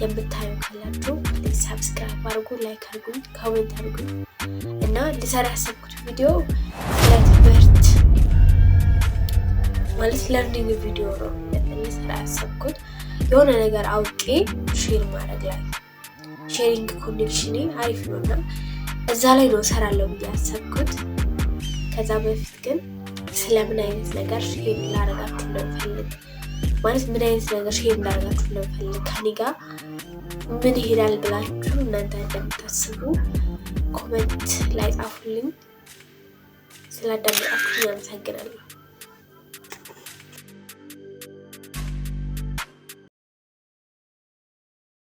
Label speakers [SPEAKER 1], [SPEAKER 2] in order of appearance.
[SPEAKER 1] የምታዩ ካላችሁ please subscribe አድርጉ፣ like አድርጉኝ፣ comment አድርጉኝ እና ልሰራ ያሰብኩት ቪዲዮ ለትምህርት ማለት learning ቪዲዮ ነው ልሰራ ያሰብኩት። የሆነ ነገር አውቄ share ማድረግ ላይ sharing connection ኔ አሪፍ ነው እና እዛ ላይ ነው እሰራለሁ ብዬ ያሰብኩት። ከዛ በፊት ግን ስለምን አይነት ነገር share ላደርጋችሁ እንደምፈልግ፣ ማለት ምን አይነት ነገር share እንዳደርጋችሁ እንደምፈልግ፣ ከኔ ጋር ምን ይሄዳል ብላችሁ እናንተ እንደምታስቡ comment ላይ ጻፉልኝ። ስላዳመጣችሁ አመሰግናለሁ።